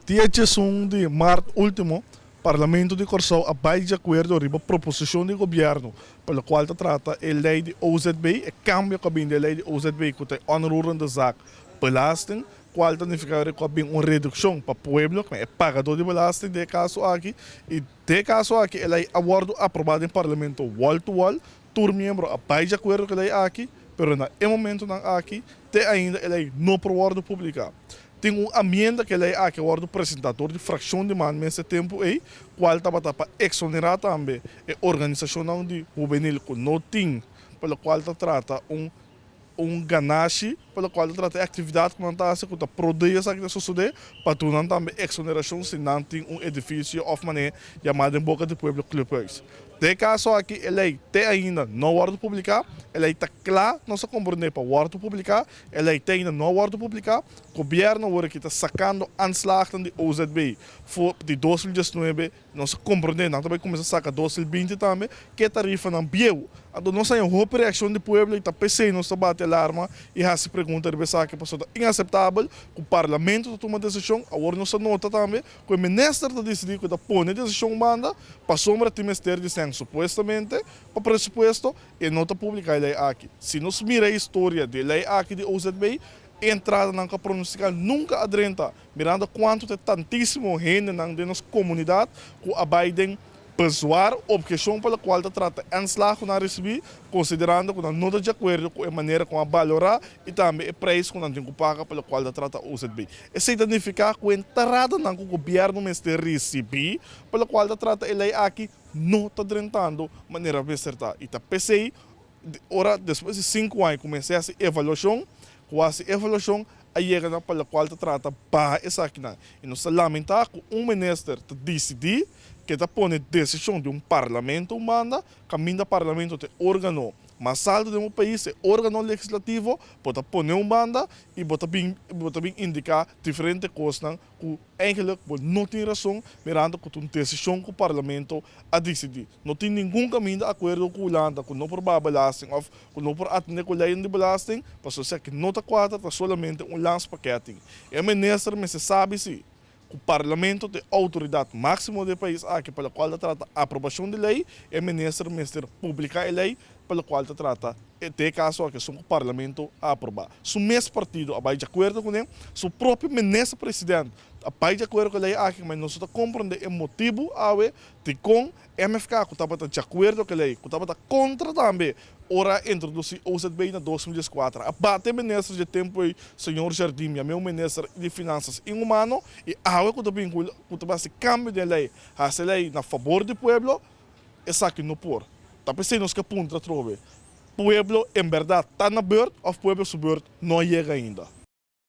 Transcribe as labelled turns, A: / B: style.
A: Dia 11 di mart último, Parlamento di Kòrsou a bai di akuerdo riba proposishon di gobièrnu pa lokual ta trata e lei di OZB, e kambio ku a bini den e lei di OZB ku ta e Onroerende Zaak Belasting, kual ta nifiká ku a bin un redukshon pa pueblo, ku e pagadó di belasting den e kaso aki, i den e kaso aki e lei a wòrdu aprobá den Parlamento wòl tu wòl, tur miembro a bai di akuerdo ku e lei aki, pero na e momentunan aki te ainda e lei no por wòrdu publiká. Tin un amienda ku e lei aki a wòrdu presentá dor di frakshon di man mes e tempu ei, kual tabata pa eksonerá tambe e organisashonnan di hubenil ku no tin pa lokual ta trata un un ganashi, pa lokual ta trata e aktividat ku nan ta hasi ku ta prodei esaki ta sosodé, pa duna nan tambe eksonerashon si nan tin un edifisio òf manera yamá den boka di pueblo clubhuis. Den e kaso aki e lei te ainda no a wòrdu publiká, e lei ta kla, nos a komprondé pa wòrdu publiká, E lei te ainda no a wòrdu publiká. Gobièrnu awor aki ta sakando aanslagnan di OZB for di 2019. Nos a komprondé nan ta bai kuminsá saka 2020 tambe ku e tarifanan bieu. Anto nos haña hopi reakshon di pueblo i ta p'esei nos ta bati alarma i hasi pregunta riba esaki pasobra ta inaseptabel ku parlamento ta tuma desishon. Awor nos a nota tambe ku e minister ta disidí ku ta pone desishon banda pasobra tin mester di sèn supuestamente pa presupuesto. E no ta publica e ley aki. Si nos mira e historia di e ley aki di OZB, e entradanan cu a pronostica nunca a drenta, mirando cuanto ta e tantisimo hendenan den nos comunidad cu a bay den bezwaar, obhecion pa locual ta trata aanslag cu nan a ricibi, considerando cu nan no ta di acuerdo cu e manera con a balora y tambe e prijs cu nan tin cu paga pa locual ta trata OZB. Esey ta nifica cu e entradanan cu gobierno mester ricibi pa locual ta trata e ley aki no ta drentando manera mester ta y ta pesey ora despues di 5 aña cuminsa haci evaluacion cu haci evaluacion a yega na pa locual ta trata baha esakinan y nos ta lamenta cu un minister ta dicidi ke ta pone decision di un parlamento un banda caminda parlamento ta e organo mas alto den bo pais e organo legislativo bo ta pone un banda y bo ta bin bo ta bin indica diferente cosnan cu Eigenlijk bo no tin rason mirando cu ta un decision cu Parlamento a dicidi. No tin ningun caminda acuerdo cu Hulanda cu no por baha belasting of cu no por atende cu leynan di belasting, pasobra esaki no ta cuadra, ta solamente un lanspakketing. E minister mester sabi si cu Parlamento ta e autoridad maximo di e pais aki pa locual ta trata aprobacion di ley, e minister mester publica e ley pa locual ta trata e te caso aki esun cu Parlamento a aproba. Su mes partido a bay di acuerdo cune, su propio minister president a bay di acuerdo cu e ley aki, ma nos no ta comprende e motibo awe dicon MFK cu tabata di acuerdo cu e ley, cu tabata contra tambe ora a introduci OZB na 2014, a bate e minister dje tempo ey, señor Jardim, yam'e un minister di finanzas inhumano y awe cu ta bin cu ta bay haci cambio den e ley, haci e ley na fabor di pueblo, Esaki no por. Ta p'esei nos ke puntra atrobe, pueblo en bèrdat ta na bùrt òf pueblo su bùrt no a yega ainda?